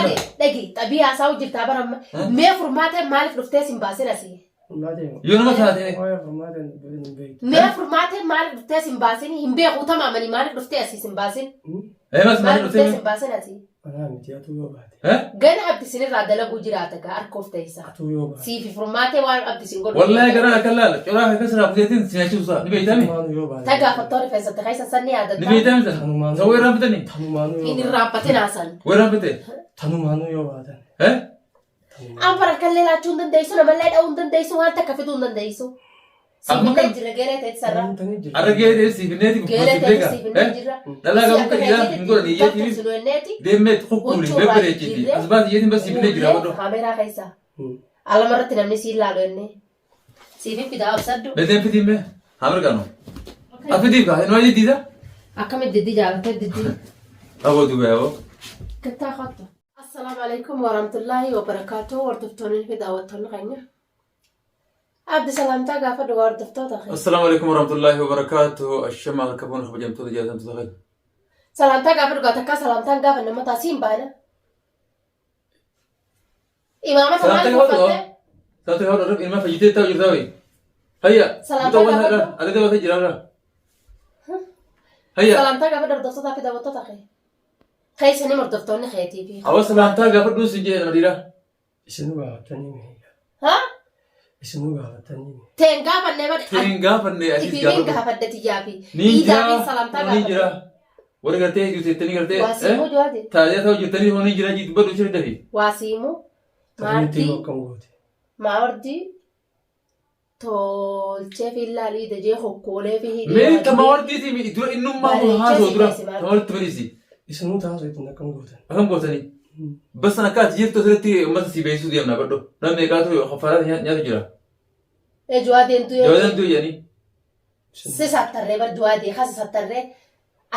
Jawaade dhagi xabii haasa'u jirtaa bara amma. Mee furmaatee maaliif dhuftee sin baasin asii? Yoo nama taate Waa'ee furmaateen dubbatin hin beektu. Mee furmaatee maaliif dhuftee sin baasin? Hin beeku tamaamanii maaliif dhuftee asii sin baasin? Eemas maaliif Maaliif dhuftee dhuftee? sin baasin asii? Anaa miti atuu yoo baate. Eh? Gana abdi sinirraa dalaguu jiraata gaa harkoof ta'isa. Atuu yoo baate. Siifi furmaatee waan abdi sin godhu. Wallahi garaa akka laala coraa akka sirraa kuteetiin si nyaachisu isaa ni beeytami? Tanumaanuu yoo baate. Ta gaafattoo rifeensatti keessa san ni Ni yaadatta. beeytami sana? Tanumaanuu. Isa weeraan fitanii? Tanumaanuu yoo Hin baate. irraanfatin haasan. Weeraan fite? Tanumaanuu yoo baatan. Eh? An farkallee laachuu hin dandeessu, namallee dha'uu hin dandeessu, waan takka fiduu hin dandeessu. Amma Siif kan- jira geeree ta'e sarara. Tani jira. Arra geeree siifinneeti Geeree gurgursiif ta'e beeka. siif hin Eh? jira. Dhalaa qabu akka dhiiraa hin godhan iyyeetiif Sunuenneeti. deemmeet kukkuuli Huccuu irraa bebbereechiiti. jijjiirree. As baas iyyeetiin bas siifinnee jira godhu. Kaameeraa keessa. Alamarratti namni siin laalu jennee. Siif hin fidaa obsaddu. Beeteen fitiin mee? Haa mirgaanu. Afidiif kaa hin waayee diida? Akkamitti diddi jaalattee diddi. Aboo duubee aboo. Kattaa kottu. Assalaamu alaikum warahmatullaahi wabarakaatuh hordoftoonni fi daawwattoonni keenya. Abdi salaamtaa gaafa dhugaa hordoftoota keenya. Assalaamu alaikum warahmatullaahi wabarakaatuh. Ashama harka fuuna kabajamtoota jaallatamtoota keenya. Salaamtaa gaafa dhugaa takkaa salaamtaan gaafa nama taasiin baana. Imaamata Salaamtaa maal gaafadhu. uffatte? Salaamtaa gaafadhu irra ilma fayyitee ta'u jirtaa wayi. Hayya. Salaamtaa Muta waan gaafadhu. har'a adda dabatee jira irra. Hayya. Salaamtaa gaafa hordoftoota fi daawwattoota keenya. Keessa ni hordoftoonni keetii fi. Awa salaamtaa gaafadhu sin jedhe nama dhiiraa. Isinuu gaafattanii mee? Ha? Isinuu gaafattanii mee? Teen gaafannee bade. Teen gaafannee asis Ifiin gaafadhu. gaafadde tiyyaa fi. Ni jira. Iidaafiin salaamtaa Ni jira. gaafadde. Warri gartee jirtettanii gartee. Waa siimuu jawaade. Taajaa ta'u jirtanii hoo ni jira dubbadhu ishee dafi. Waa siimuu. Tariitii Maardii. akkam goote? Maardii. Tolchee fi laalii dajee hokkoolee fi hidhii. Mee tamawardiiti mi dura innummaa kun haasoo dura tamawarditti bariisi. Isinuu taasoo ittiin akkam gootan? Akkam gootanii? Bassan akka ati jirtu asirratti uummata si beeksisuu deemna badho. Namni meeqaatu kaffaraa nyaatu jira. Juwaa deemtuu Yoo deemtuu jedhanii. Si sattarree bar juwaa dee kasi sattarree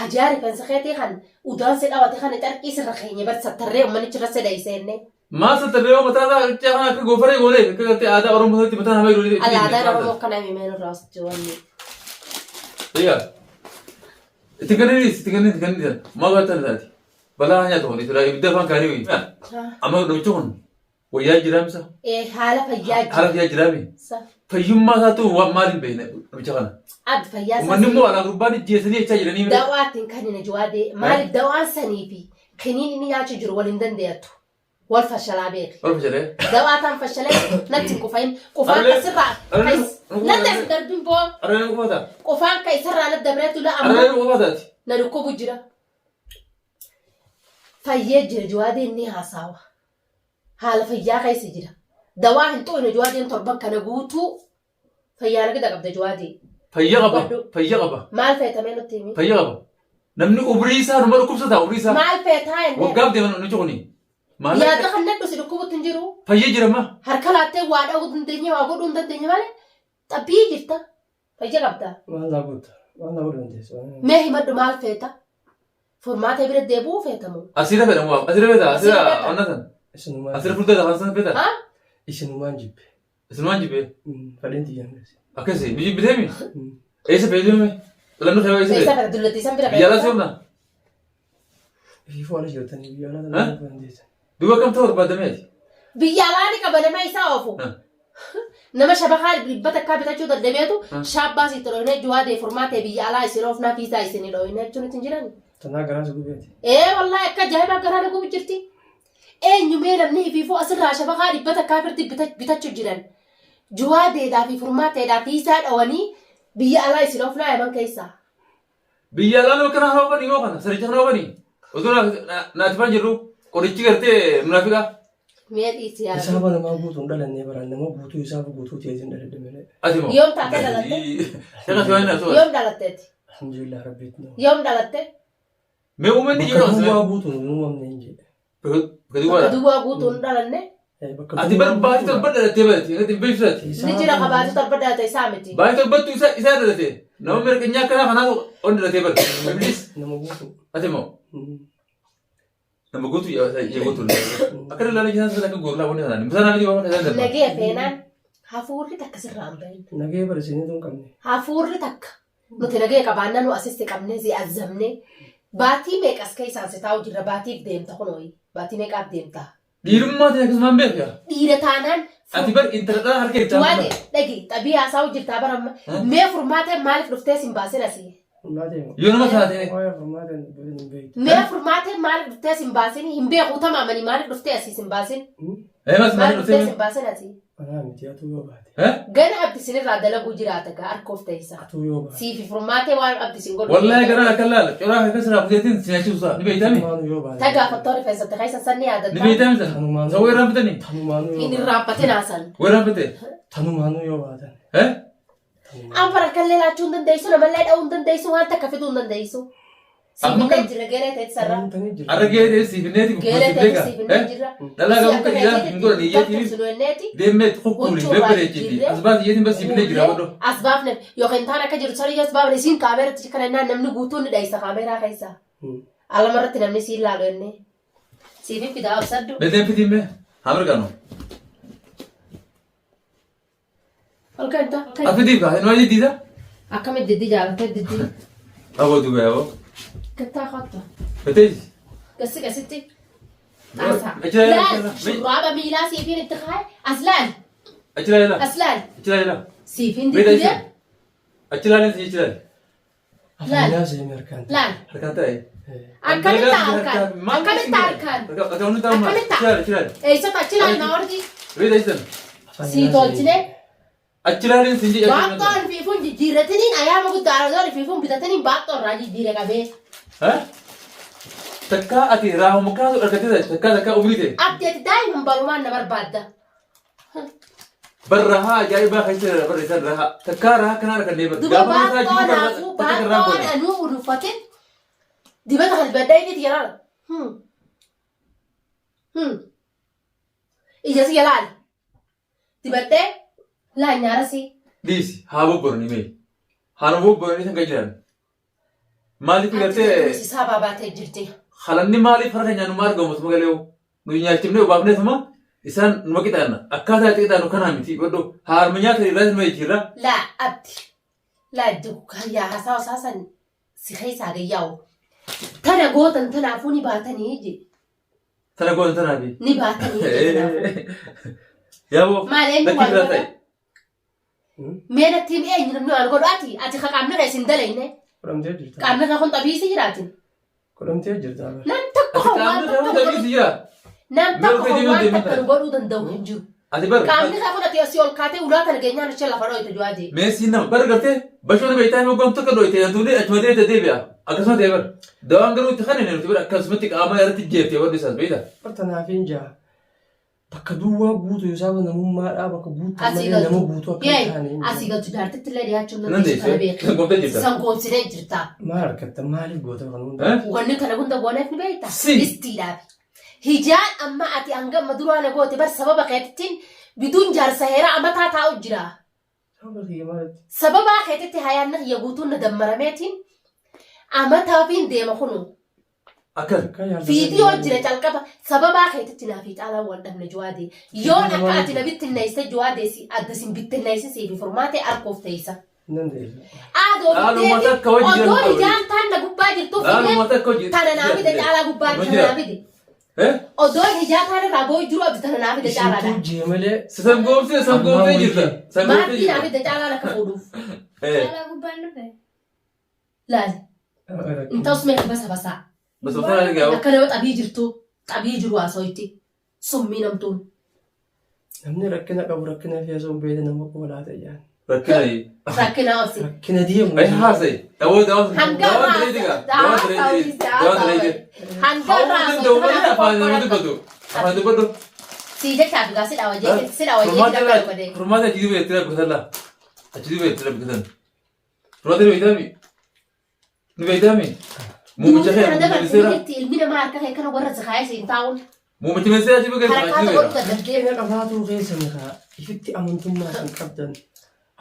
ajaa rifeensa keetii kan udaan si dhawate kan carqii sirra keenye bar sattarree ummanichi irra si dheeyse jennee. Maal sattarree yoo mataa isaa qicaa kana akka goofaree goonee akka gartee aadaa Oromoo sanatti mataa nama yeroo Ala aadaan Oromoo akkana himee nurraa as jiwanni. Egaa itti kenninis itti kenninis itti kenninis maal godhatan isaati. Balaa nyaatu kun itti ibidda afaan kaarii wayii. Amma namichi kun Wayyaa jiraamsa. Ee haala fayyaa jira. Haala fayyaa jiraami. Sa. Fayyummaa isaatu waan maal hin beekne namicha kana. Abdi fayyaa isaa. Uummanni immoo alaa gurbaan ijjeessanii jechaa jiranii miti. Dawaa ittiin kanina jawaadee maaliif dawaan sanii fi kiniin inni nyaachuu jiru wal hin dandeeyattu. Wal fashalaa beeki. Wal fashalee. Dawaa taan fashalee natti hin qufayin. Qufaan Arree- ka sirraa arree- ka natti as darbin boo. Arreen qofaa ta'a. Qufaan ka isarraa natti dabreetu la amma Arreen qofaa taati. na dhukkubu jira. Fayyee jira jawaadeen ni haasaawa. Haala fayyaa keessa jira. Dawaa hin xuqne Jawaadeen torban kana guutuu fayyaa nagada qabda Jawaadee. Fayya qaba. Dubbadhu. Fayya qaba. Maal feetamee nutti himi? Fayya qaba. Namni umrii isaa numa dhukkubsata umrii isaa. Maal feetaa jennee? Waggaaf deeman namichi kuni. Maal Yaada kan nadhu si dhukkubutti hin jiru. Fayya jira ma? Harka laattee waa dha'uu dandeenye waa godhuu hin dandeenye malee xabbii jirta. Fayya qabda. Maal naa goota? Maal naa godhuu dandeessu? Mee himadhu maal feeta? Furmaata bira deebi'uu feeta moo? Asirra fedha moo? Asirra fedha? Asirra Asirra fedha. onna san. Isinumaan Asirra fuuldura kan san fedha? Ha? Isinumaan jibbe. Isinumaan jibbe. Fadhiin tiyyaan gasi. Akkasi nu jibbiteemi? Eessa fayyadame? Filannoo kee eessa Eessa fedha? fedha dullattii san bira Biyya alaa feeta? soomna? Ifiifuu ala jirtanii biyya alaa Ha? sana dhufuu dandeessan. Duuba akkam ta'uu barbaadameeti? Biyya alaa ni qaba nama isaa oofu. Ha. Nama shabakaa dhibba takkaa bitachuu dadhabeetu Ha. shaabbaa sii xirooyinee juwaadee furmaatee biyya alaa isin oofnaa fiizaa isin dhooyinee jechuun ittiin jirani. Tanaa garaa si gubeeti. Ee wallaahi akka ajaa'ibaa garaa na gubu jirti. Eenyu mee namni ifiifuu asirraa shabakaa dhibba takkaa firti bitachuu jiran. Juwaadeedhaa fi furmaateedhaa fiizaa dhawanii biyya alaa isin oofnaa yaman keessaa. Biyya alaa nama kana haa oofanii yoo kana saricha kana oofanii osoo naatifaan jirru qorichi gartee munaafiqaa. Mee dhiisi yaa. Hisaaba namaa guutuun dhalannee baraan nama guutuu hisaaba guutuu ta'eetiin dhaladhe malee. Ati moo? Yoom taatee dhalatte? Shaka si waan hin asoo. Yoom dhalatteeti? Alhamdulillah rabbiitti nama. Yoom dhalatte? Mee uummanni Bakka jiru duwwaa guutuun hin uumamne hin jedhe. Bakka Bakka duwwaadha. duwwaa guutuun dhalanne Bakka Ati bar baatii torba dhalattee barate. Irratti hin beeksisati. ni jira kabaatu torba dhalate isaa miti. Baatii torbattu isa isaa dhalate. Nama mirqinyaa akkanaa kanaatu on dhalatee bare. Iblis Nama guutuu. ati moo nama guutuu yaa guutuu. Akka dhalaa jiran sana akka goorlaa wanni sanaan. Musaa namni waan kana darba. Nagee feenaan hafuurri takka sirraa hin bahin. Nagee bara isiniitu hin qabne. Hafuurri takka nuti nagee qabaannaa nu asitti qabnee si azzamnee Baatii meeqas keessaan si taa'u jirra baatiif deemta kunooyi. Baatii meeqaaf deemta? Dhiirummaa ta'e akkasumaan beeka. Dhiira taanaan Ati bar intala dhala harka itti Juwaade dhagi xabii haasa'u jirtaa bara amma. Mee furmaateen maaliif dhuftee sin baasin asii? Furmaateen. Yoo nama taate Waa'ee furmaateen dubbatin hin beektu. Mee furmaateen maaliif dhuftee sin baasin? Hin beeku tamaamanii maaliif dhuftee asii sin baasin? eemas maal Maaliif dhuftee dhuftee? sin baasin asii? Anaa miti atuu yoo baate. Eh? Gana abdi sinirraa dalaguu jiraata gaa harkoof teessa. Atuu yoo baate. Siifi furmaatee waan abdi sin godhu. Wallahi garaa akka laala coraa akka sirraa kuteetiin si nyaachisuusaa ni beeytami? Tanumaanuu yoo baate. Ta gaafattoo rifeensatti keessa san ni Ni yaadatta. beeytami sana? Tanumaanuu. Sa weeraan fitanii? Tanumaanuu yoo Hin baate. irraanfatin haasan. Weeraan fite? Tanumaanuu yoo baatan. Eh? An farkallee laachuu hin dandeessu, namallee dha'uu hin dandeessu, waan takka fiduu hin dandeessu. Amma Siifinnee kan- jira geeree ta'e sarara. Tanii jira. Arra gahee siifinneeti Geeree kubbaa ta'e beeka. siifinnee Eh? jira. Dhalaa qabu kan dhiiraa hin godhan iyyeetiin Sunuenneeti. deemee kukkuuli bebbereechiiti. As baas iyyeetiin bas siifinnee jira godho. As baafne yookiin taan akka jiru sariyya as baafne isiin kaameeratti kana naan namni guutuun ni dhayisa kaameeraa keessa. Alamarratti namni siin laalu jennee. Siifin fidaa obsaddu. Beeteen fitiin mee? Haa mirgaanu. Ol kanta. Afidiif kaa hin hojii diida? Akkamitti diddi jaalattee diddi. Aboo duuba yaaboo. Gattaa kottu. Betees. Gassi gasitti. Xaasaa. Achi laala. Laal shurraaba miilaa siifiin itti kaaye. As laal. Achi laala. As laal. Achi laala. Siifiin Beeta diddee. ishee. Achi laaleen si achi laale. Afaan yaasee harkaan. Laal. Harkaan ta'e. Akkamitti harkaan? Akkamitti harkaan? Akkamitti Akkamitti? Achi laale achi laale. Eessatti achi laal naa ordi. Beeta ishee. Sii tolchine. Achi laaleen si jedhe. Baaxxoon fiifuun jijjiirratiniin ayyaama guddaa aradoon fiifuun bitataniin baaxxoo irraa jijjiire qabee. Takkaa ati raahuma kaatu argattee takkaa takkaa umrii ta'e. Abdi ati daa'iman barumaan na barbaadda. Bar rahaa ajaa'ibaa keessa jira bar isaan rahaa. Takkaa rahaa kanaa argannee bar. Duba Gaafa isaa baaxxoo jiru naafuu takka irraan baaxxoon godhe. anuu ulfatin dibata halbadhaa inni jalaala. Ija si jalaala. Dibadhee laa nyaara si. Dhiisi haa bobborni mee. Haa nu bobborni san kan jiran. Maaliif gartee Isaa baabaatee jirti. halanni maaliif harka keenyaan numa argamu tuma galee nu nyaachifnee obaafneetuma isaan numa qixaanna akkaataa itti qixaannu kanaa miti godhu haarma nyaata irraa numa jijjiirra. Laa abdi. Laa yaa haasaa osaasan si keessaa gayyaa'u. Tana gootan tanaafuu ni baatanii je. Tana gootan tanaafi. Ni baatanii je tanaafuu. Yaaboo Maal eenyu lakkii waan biraa godha? ta'e. Mee natti himi eenyu namni waan godhu ati ati ka qaamni kee sin dalayne Godhamtee jirta. qaamni kee kun xabiisi jiraatin. Godhamtee jirta. Nam tokko Ati kan waan qaamni takka kee nu kun godhu xabiisi jira. nam Mee tokko ol kan deemee waan deemee takka nu ta'a. godhuu danda'u hin jiru. Ati bar Qaamni kee kun ati asii ol kaatee ulaa tana geenyaan ishee lafa dhooyte juwaadee. Meesiin nama bar gartee bashoon beektaa hima goon tokko dhoyte yantuun achuma deemte deebi'a. Akkasuma ta'e bar. Dawaan garuu itti kan nuti bar akkasumatti qaama irratti jeeftee warri isaas beektaa. Barta naaf hin jaa. Bakka duwwaa guutuu isaa namummaadhaa bakka guutuu Asii malee nama galtu. guutuu akka hin Yee taane hin asii jiru. galtu jaartitti illee dhiyaachuu hin Nan dandeessu kana deesse. beeki. Sangoomtee jirta. Sangoomsinee jirta. Maal harkatta maaliif goota kan hunda? Eh? Wanni kana hunda gooneef ni beekta. Si. Listiidhaaf. Hijaan amma ati hanga amma duraa na goote bar sababa keetittiin biduun jaarsa heeraa amataa taa'u jira. Sababa kiyya maalitti? Sababaa keetitti hayaanni kiyya guutuun na dammarameetiin amataafiin deema kunu. Akkas. Akka yaadda Fiidiyoo jira calqaba sababaa keetitti naa fi caalaan wal dhabne juwaadee. Yoon akka ati na bittinneessite juwaadee si adda sin bittinneessisii fi furmaatee arkoof teessa. Hin dandeessu. Aadoo Dhaaluma fiddeeti takka hojii odoo jedhamu ijaan taan na gubbaa jirtu Dhaaluma fidee takka hojii. tana naa fide caalaa gubbaa tana naa fide. Eh? Odoo hijaa taan irraa boo'u jiru abdi tana naa fide caalaadha. Isintuu jee malee Si sangoomsee sangoomsee jirta. Sangoomsee Maatii naa jirta. fide caalaan akka fuudhuuf. Eh. Caalaa gubbaan dhufe. Laali. Intaus mee basa basaa. Basa basaa argaa. Akka nama xabii jirtu xabii jiru haasawitti summii namtuun. Namni rakkina qabu rakkina fi osoo hin beekne nama qoolaa ta'e jaan. Rakkina. Rakkina obsi. Rakkina deemu. Ay haasa'e. Dawoo dawoo. Hanga Dawoo direediga. Dawoo direediga. Dawoo direediga. Hanga Hawwa danda'u malee afaan nama dubbatu. Afaan dubbatu. Si jecha fi gaasi dhawa jee si dhawa jee Furmaata godhe. furmaata achi duubee itti rabbisalla. Achi duubee itti rabbisan. Furmaata ni beektaami? Ni beektaami? Muummicha Duuti kee kana muummicha dabarsi ministeera. itti ilmi namaa harka kee kana warra si kaayee siin taa'uun Muummicha ministeera achi duubee achi harakaata duubee. godhu dadhabdee. Rakkina qabaatuu keessan kaa ifitti amantummaa kan qabdan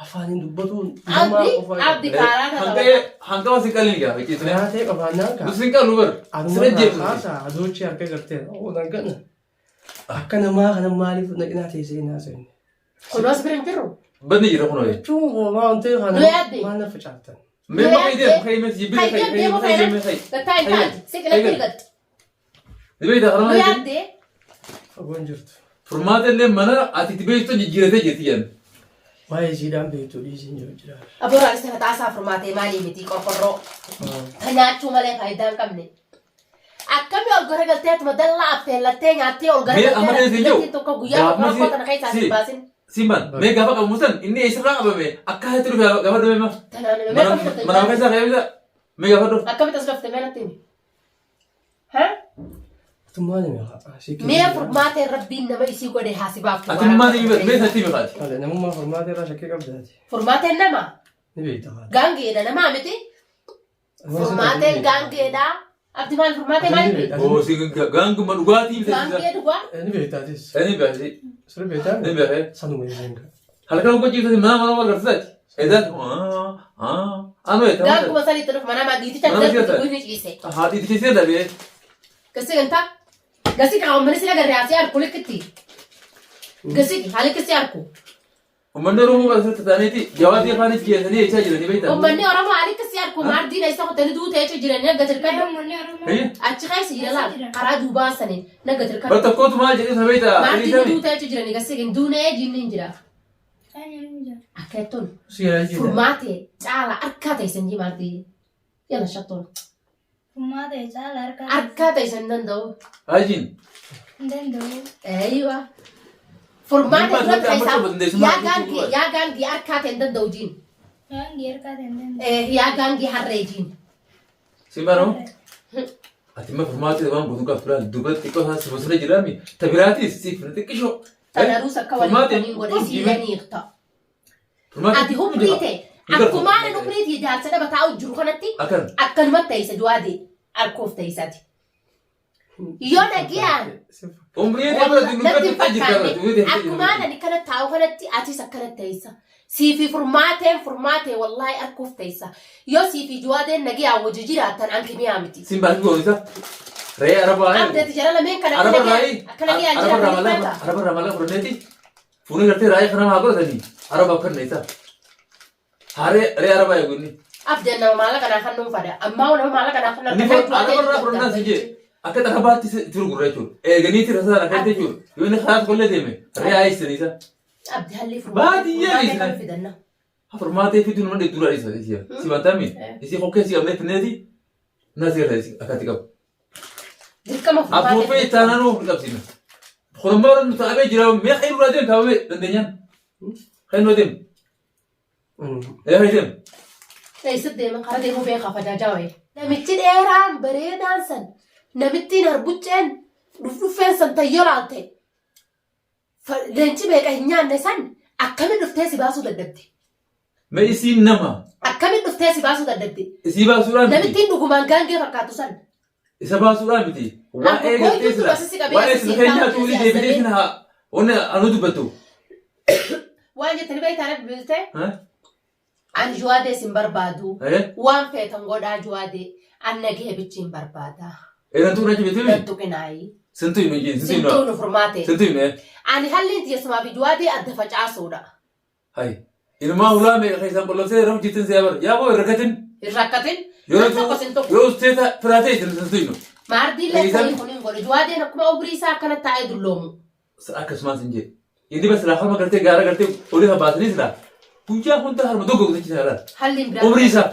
afaaniin dubbatuun namaa Abdi qofa abdi kaaraa kana Hanga hanga waan si qalin gaa fakkii Karaa ta'e qabaannaan kaa Nus hin qallu bar. Siree Adumarraa jeeqsu. haasaa aduuchi harka gartee oolan kana akka namaa kana maaliif naqinaa teessee hin haasofne? Kunuus bira hin jiru. Badni jira kunoo. Jechuun goomaa wanti Nu kana yaadde? maal na facaaftan? Mee Yoo maqaa deemu yaaddee kai mee jibbee kai kai deemu kai deemu kai feenan mee kai. gattaa hin taate siqilatti rigatte. Dibeeta Yoo karaa yaaddee Fagoon jirtu. Furmaata illee mana ati itti beektu jijjiiratee jirti jedhan. Waa'ee isiidhaan beektu dhiisiin jiru jira. Abooraanis kana xaasaa furmaatee maalii miti qorqorroo. Ta nyaachuu malee faayidaa hin qabne. Akkami ol garagaltee atuma dallaa affeellattee nyaattee ol Mee amma garagaltee ta'e siin jiru rakkiin tokko guyyaa tokko gaafuma rakkoo tana keessaa si si baasin. Simban mee gaafa qabamu san inni eessarraa qabame akka itti dhufe gaafa dhufe ma Tanaan mee mana akkamitti dhufte mana keessaa ka'ee bisa mee gaafa dhufe. Akkamitti as dhufte mee natti himi. Ha? Atummaan hime haa. Si Mee furmaatee rabbiin nama isii godhe haa si baaftu. Ati maal himi mee sanatti himi kaati. Malee namummaa furmaata irraa shakkii qabdaati. Furmaateen nama Ni beekta haati. gaangeedha namaa miti. Furmaateen gaangeedha. Abdi maal furmaatee maal miti? Oo si gaanguma dhugaatii miti. Gaangee dhugaa. Ni beekta atis. Ni beekti. Sirri beektaa? Ni beekee. Sanuma isheen gaa. Halkan hojii mana mana wal garsiisaati. Edan anu etaa. Gaanguma sanitti dhufu mana maaddiiticha Mana darbu keessa. dhugu ni ciise. Haadhi keessee dhabee. Gasi ganta. Gasi qaawwan sila garee asii arku likkitti. Gasi halikki arku. Uummanni Oromoo asirratti ta'aniiti jawaatee afaan geessanii jechaa jiranii beektaa? Uummanni Oromoo halikki si arku maardiin isa kutanii duutee jechuun jiranii naga tirkadhu. Uummanni Oromoo Achi keessa jira laal karaa duubaa saniin naga Bar tirkadhu. tokkootu maal jedhee sana beektaa? Maardiin duutee jechuun jiranii gasi hin duunee jinni hin jira. eenyu hin jiru. Akka jettuun Si yaa jira. furmaatee caala harkaa ta'e sanjii maartii. Yala shattoon. Furmaata caala harkaa Harkaa ta'e san danda'u. Hajiin. hin danda'u. Eeywa. Furmaata Dhimma duratti irratti amma keessaa tokko dandeessu yaa maal gaangee gochuu yaa gaangee harkaa ta'e hin danda'u jiin. Gaangee harkaa ta'e hin danda'u. Yaa gaangee harree jiin. Simbaroo. Ati immoo furmaatee waan guutuu qabdu laal duubatti xiqqoo isaa si bosona jiraami. Tabiraatis siif xiqqishoo. Tanaruus akka waliin Furmaatee. godhe siidaniif ta'a. Ati humrii ta'e akkumaan ani humrii ta'e jaarsa dhaba taa'u jiru kanatti Akkan. akkanumatti ta'isa du'aa ta'e arkoof ta'isati. Yoo dhagiyaan Umrii ta'e natti duubatti xiqqaa hin jirta. fakkaanne akkumaan ani kana taa'u kanatti atis akkana ta'isa. Siifi furmaateen furmaatee wallaahi arkoof ta'isa. Yoo siifi juwaadeen nagiyaan wajji jiraatan anki mi'aa miti. Simbaas goonisa. Re'ee arabaa. Abdeeti jala lameen kana Araba raayii. akka nagiyaan Araba jiraatan ni ramalaa. faata. Araba ramalaa fudhanneeti. Fuunee gartee raayii kana haa godhatanii. Araba akka isa. Haree re'ee arabaa eegu inni. Abdeen nama maallaqa naa kan dhuunfadha. Ammaa nama maallaqa naa kan Inni kun araba irraa fudhannaan si jee. Akka xarabaatti si gurgura jechuudha. Eeganiiti rasaan akka jechuudha. Yoo inni karaa tokkollee deeme re'ee haayisanii isa. Abdi hallii Baadiyyaa furmaatee dhiisne. kan fidanna. Furmaatee fiduu nama dura dhiisa isiya. Si bantami. Isii kokkee si qabnee finneeti. Na seerra akkatti qabu. Dirqama Afuuffee furmaatee. ittaanaan of qabsiina. Kormaa warra nuti abee jira mee kan irraa deemu kaabamee dandeenyaan. Kan irraa deemu. Ee kan deemu. Eessa deema karaa deemuu beekaa fajaajaa wayii. Namichi dheeraan bareedaan san namittiin harbucceen dhufdhuffeen san tayyoo laalte leenci beeka hin nyaanne san akkamiin dhuftee si baasuu dadhabde? Mee isiin nama Akkamiin dhuftee si baasuu dadhabde? isii baasuudhaan miti. Namittiin dhugumaan gaangee fakkaatu san. Isa baasuudhaan miti. Waa'ee Akkoo gartee iyyuu sila. asii qabee Waa'ee asii sila kan taa'u nyaatu asii deebitee asii. sina haa. Wanni anu dubbattu. Waan jettanii beektaa bilbiltee ani juwaadee sin barbaadu. Eh? Waan feetan godhaa juwaadee an nagahee bichi hin barbaada. Erantuu na jibitee mi? Nan tuqinaayi. Sintu hime jeen sintu hime. Sintuu nu furmaate. Sintu hime. Ani halliin tiyyeessumaa fi juwaadee adda facaasuudha. Hai. Ilmaa hulaa meeqa keessaan qollobsee yeroo hojjetin siyaa bara. Yaa boo rakkatin. Hin rakkatin. Yoo Nan tokko sin tokko. yoo ustee firaatee isin sintu hime. Maardiin Eeyisan. lekkanii kun hin godhe. Juwaadeen akkuma umrii isaa akkana taa'ee dulloomu. Akkasumas hin jedhe. Inni bas silaa harma gartee gaara gartee olii kan baasanii silaa. Guyyaa hunda harma dogogu jechuudha laata. Halliin biraa. Umrii isaa.